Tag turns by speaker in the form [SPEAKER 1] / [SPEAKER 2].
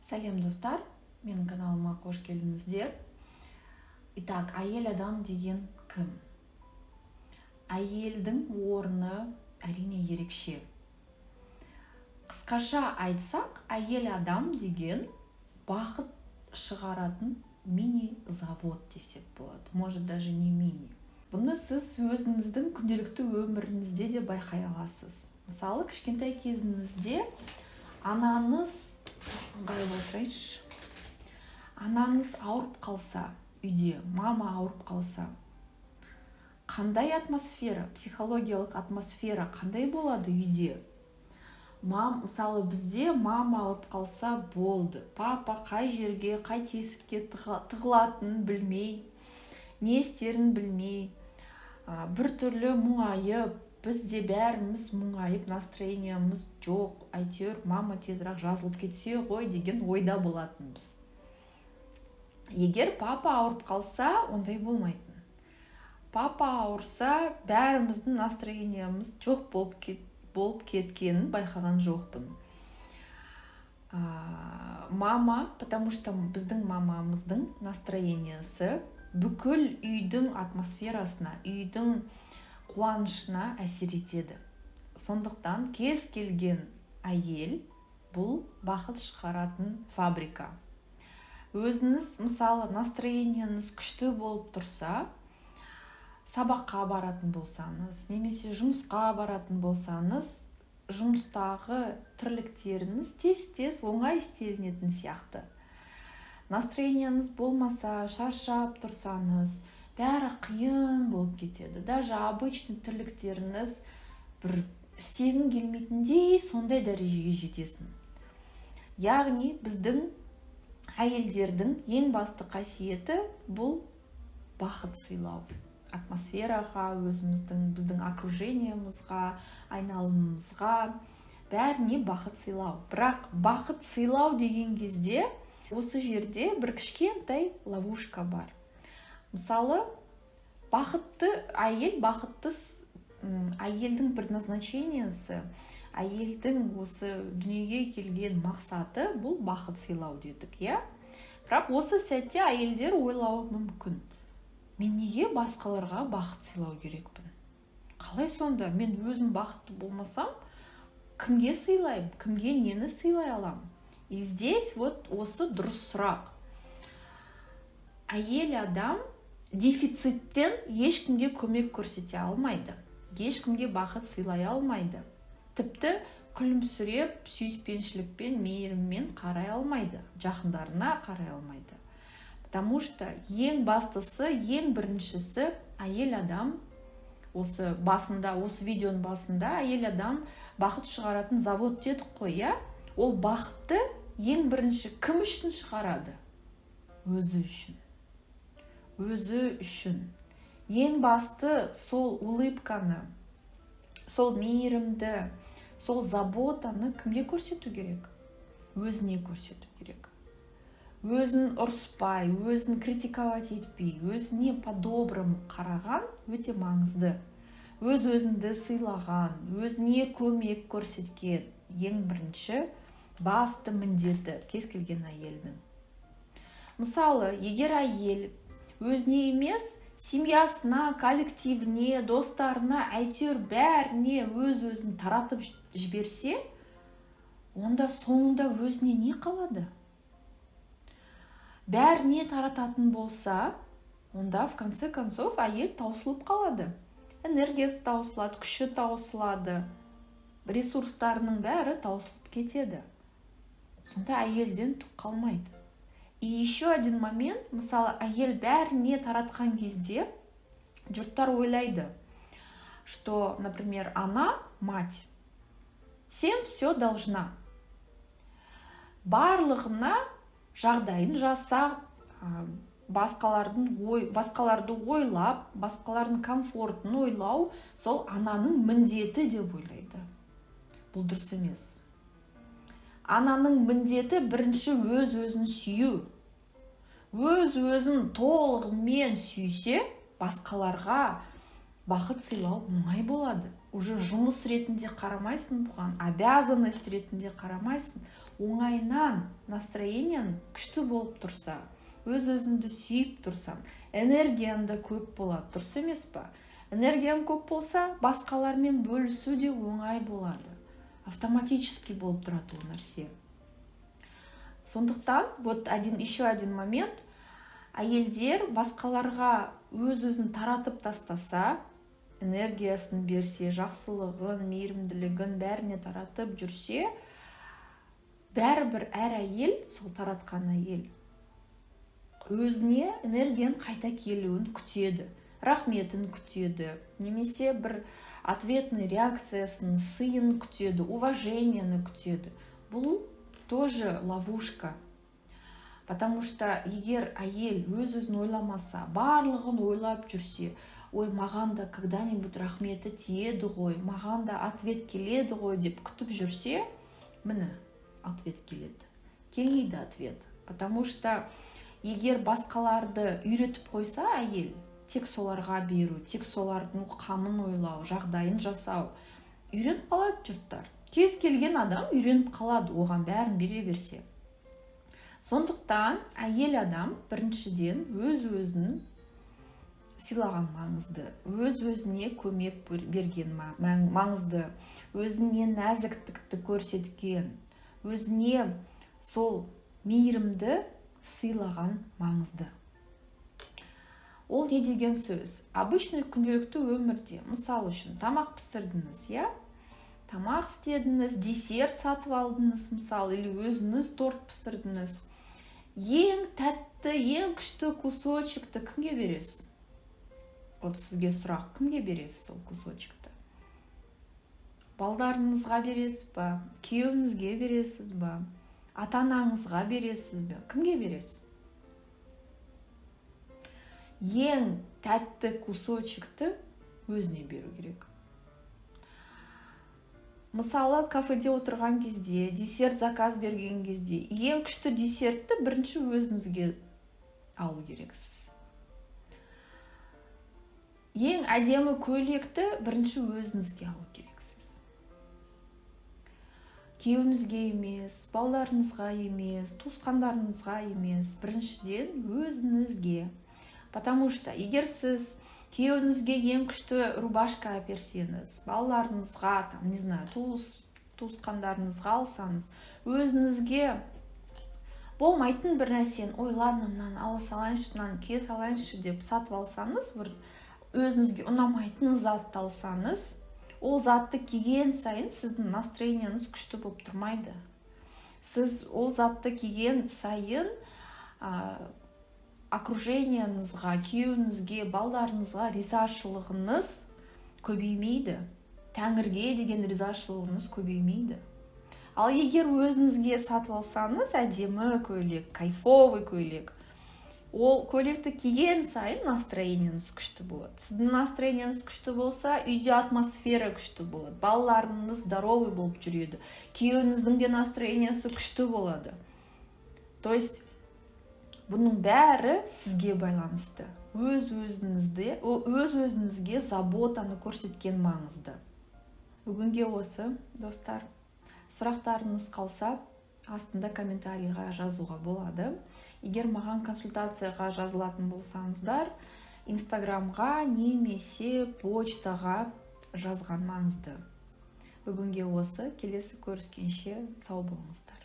[SPEAKER 1] Сәлем, достар! Менің каналыма қош келдіңіздер. Итак, әйел адам деген кім? Әйелдің орны, әрине, ерекше. Қысқаша айтсақ, әйел адам деген бақыт шығаратын мини завод десек болады, может, даже не мини. Бұны сіз өзіңіздің күнделікті өміріңізде де байқай аласыз. Мысалы, кішкентай кезіңізде анаңыз, ыңғайлы отырайыншы, анаңыз ауырып қалса, үйде мама ауырып қалса, қандай атмосфера, психологиялық атмосфера қандай болады үйде? Мысалы, бізде мама ауырып қалса болды, папа қай жерге, қай тесікке тығылатынын білмей, не істерін білмей, бір түрлі мұңайып, біз де бәріміз мұңайып, настроениямыз жоқ, әйтеуір мама тезірек жазылып кетсе ғой деген ойда болатынбыз. Егер папа ауырып қалса, ондай болмайтын. Папа ауырса, бәріміздің настроениямыз жоқ болып кеткенін байқаған жоқпын. Мама, потому что біздің мамамыздың настроениесі бүкіл үйдің атмосферасына, үйдің қуанышына әсер етеді. Сондықтан кез келген әйел бұл бақыт шығаратын фабрика. Өзіңіз, мысалы, настроениеңіз күшті болып тұрса, сабаққа баратын болсаңыз немесе жұмысқа баратын болсаңыз, жұмыстағы тірліктеріңіз тез тез оңай істелінетін сияқты. Настроениеңіз болмаса, шаршап тұрсаңыз, бәрі қиын болып кетеді. Даже обычный тірліктеріңіз бір істегің келмейтіндей, сондай дәрежеге жетесің. Яғни біздің әйелдердің ең басты қасиеті бұл бақыт сыйлау атмосфераға, өзіміздің, біздің окружениемызға, айналамызға, бәріне бақыт сыйлау. Бірақ бақыт сыйлау деген кезде осы жерде бір кішкентай ловушка бар. Мысалы, бақытты әйел, бақытты әйелдің предназначениесі, әйелдің осы дүниеге келген мақсаты бұл бақыт сыйлау дедік, иә. Бірақ осы сәтте әйелдер ойлауы мүмкін: мен неге басқаларға бақыт сыйлау керекпін? Қалай сонда мен өзім бақытты болмасам, кімге сыйлаймын, кімге нені сыйлай аламын? И здесь вот осы дұрыс сұрақ. Әйел адам дефициттен ешкімге көмек көрсете алмайды, ешкімге бақыт сыйлай алмайды, тіпті күлімсіреп, сүйіспеншілікпен, мейіріммен қарай алмайды, жақындарына қарай алмайды. Потому что ең бастысы, ең біріншісі, әйел адам, осы басында, осы видеоның басында әйел адам бақыт шығаратын завод дедік қой, иә. Ол бақытты ең бірінші кім үшін шығарады? Өзі үшін. Өзі үшін. Ең басты сол улыбканы, сол мейірімді, сол заботаны кімге көрсету керек? Өзіне көрсету керек. Өзін ұрыспай, өзін критиковать етпей, өзіне по-доброму қараған өте маңызды. Өз өзіңді сыйлаған, өзіне көмек көрсеткен ең бірінші басты міндеті кез келген әйелдің. Мысалы, егер әйел өзіне емес, семьясына, коллективіне, достарына, әйтеуір бәріне өз өзін таратып жіберсе, онда соңында өзіне не қалады? Бәріне тарататын болса, онда в конце концов әйел таусылып қалады, энергиясы таусылады, күші таусылады, ресурстарының бәрі таусылып кетеді. Сонда әйелден түк қалмайды. И еще один момент. Мысалы, әйел бәріне таратқан кезде жұрттар ойлайды, что, например, она мать, всем все должна, барлығына жағдайын жасап, басқалардың ой, басқаларды ойлап, басқалардың комфортын ойлау сол ананың міндеті деп ойлайды. Бұл дұрыс емес. Ананың міндеті бірінші өз өзін сүю. Өз өзін толығымен сүйсе, басқаларға бақыт сыйлау оңай болады. Уже жұмыс ретінде қарамайсың бұған, обязанность ретінде қарамайсың. Оңайынан настроениең күшті болып тұрса, өз өзіңді сүйіп тұрсаң, энергияң да көп болады, дұрыс емес па? Энергияң көп болса, басқалармен бөлісу де оңай болады, автоматически болып тұрады ол нәрсе. Сондықтан вот один еще один момент: әйелдер басқаларға өз өзін таратып тастаса, энергиясын берсе, жақсылығын, мейірімділігін бәріне таратып жүрсе, бәрібір әр әйел, сол таратқан әйел өзіне энергияның қайта келуін күтеді, рахметін күтеді немесе бір ответный реакциясын, сыйын күтеді, уважениені күтеді. Бұл тоже ловушка, потому что егер әйел өз өзін ойламаса, барлығын ойлап жүрсе, ой, маған да когда-нибудь рахметі тиеді ғой, маған да ответ келеді ғой деп күтіп жүрсе, міне, ответ келеді, келмейді ответ. Потому что егер басқаларды үйретіп қойса әйел, тек соларға беру, тек солардың қамын ойлау, жағдайын жасау үйреніп қалады жұрттар. Кез келген адам үйреніп қалады оған бәрін бере берсе. Сондықтан әйел адам біріншіден өз өзін сыйлаған маңызды, өз өзіне көмек берген маңызды, өзіне нәзіктікті көрсеткен, өзіне сол мейірімді сыйлаған маңызды. Ол не деген сөз? Обычный күнделікті өмірде, мысал үшін, тамақ пісірдіңіз, иә, тамақ істедіңіз, десерт сатып алдыңыз, мысалы, или өзіңіз торт пісірдіңіз. Ең тәтті, ең күшті кусочекті кімге бересіз? Вот сізге сұрақ: кімге бересіз ол кусочекті? Балдарыңызға бересіз ба, күйеуіңізге бересіз ба, ата анаңызға бересіз бе? Кімге бересіз ең тәтті кусочекті? Өзіне беру керек. Мысалы, кафеде отырған кезде, десерт заказ берген кезде, ең күшті десертті бірінші өзіңізге алу керексіз. Ең әдемі көйлекті бірінші өзіңізге алу керексіз, күйеуіңізге емес, балдарыңызға емес, туысқандарыңызға емес, біріншіден өзіңізге. Потому что егер сіз күйеуіңізге ең күшті рубашка әперсеңіз, балаларыңызға, там, не знаю, туысқандарыңызға алсаңыз, өзіңізге болмайтын бір нәрсені, ой, ладно, мынаны ала салайыншы, мынаны кие салайыншы деп сатып алсаңыз, бір өзіңізге ұнамайтын затты алсаңыз, ол затты киген сайын сіздің настроениеңіз күшті болып тұрмайды. Сіз ол затты киген сайын окружениеңізға, күйеуіңізге, балдарыңызға ризашылығыңыз көбеймейді, тәңірге деген ризашылығыңыз көбеймейді. Ал егер өзіңізге сатып алсаңыз әдемі көйлек, кайфовый көйлек, ол көйлекті киген сайын настроениеңіз күшті болады. Сіздің настроениеңіз күшті болса, үйде атмосфера күшті болады, балаларыңыз здоровый болып жүреді, күйеуіңіздің де настроениесі күшті болады. То есть бұның бәрі сізге байланысты. Өз өзіңізде, өз өзіңізге заботаны көрсеткен маңызды. Бүгінге осы, достар. Сұрақтарыңыз қалса, астында комментарийға жазуға болады. Егер маған консультацияға жазылатын болсаңыздар, Инстаграмға немесе почтаға жазған маңызды. Бүгінге осы. Келесі көріскенше сау болыңыздар.